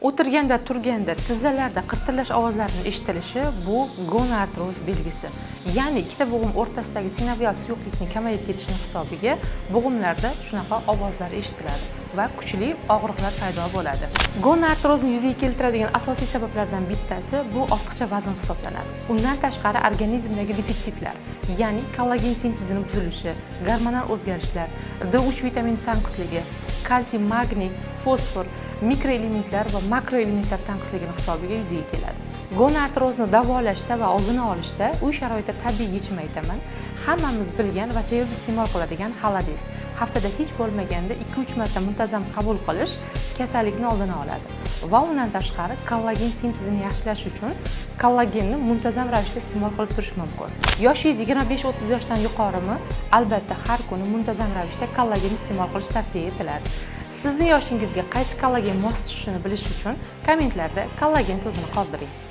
O'tirganda, turganda tizzalarda qirtillash ovozlarini eshitilishi bu gonartroz belgisi. Ya'ni ikkita bo'g'im o'rtasidagi sinovial suyuqlikni kamayib ketishini hisobiga bo'g'imlarda shunaqa ovozlar eshitiladi va kuchli og'riqlar paydo bo'ladi. Gonartrozni yuzaga keltiradigan asosiy sabablardan bittasi bu ortiqcha vazn hisoblanadi. Undan tashqari organizmdagi defitsitlar, ya'ni kollagen sintezini buzilishi, gormonal o'zgarishlar, D3 vitamini tanqisligi, kalsiy, magniy, fosfor, mikroelementlar va makroelementlar tanqisligini hisobiga yuzaga keladi. Gonartrozni davolashda va oldini olishda uy sharoitida tabiiy yechim aytaman. Hammamiz bilgan va sevib iste'mol qiladigan холодец. Haftada hech bo'lmaganda 2-3 marta muntazam qabul qilish kasallikni oldini oladi. Va undan tashqari kollagen sintezini yaxshilash uchun kollagenni muntazam ravishda iste'mol qilib turish mumkin. Yoshingiz 25-30 yoshdan yuqorimi? Albatta, har kuni muntazam ravishda kollagen iste'mol qilish tavsiya etiladi. Sizni yoshingizga qaysi kollagen mos tushishini bilish uchun kommentlarda "kollagen" so'zini qoldiring.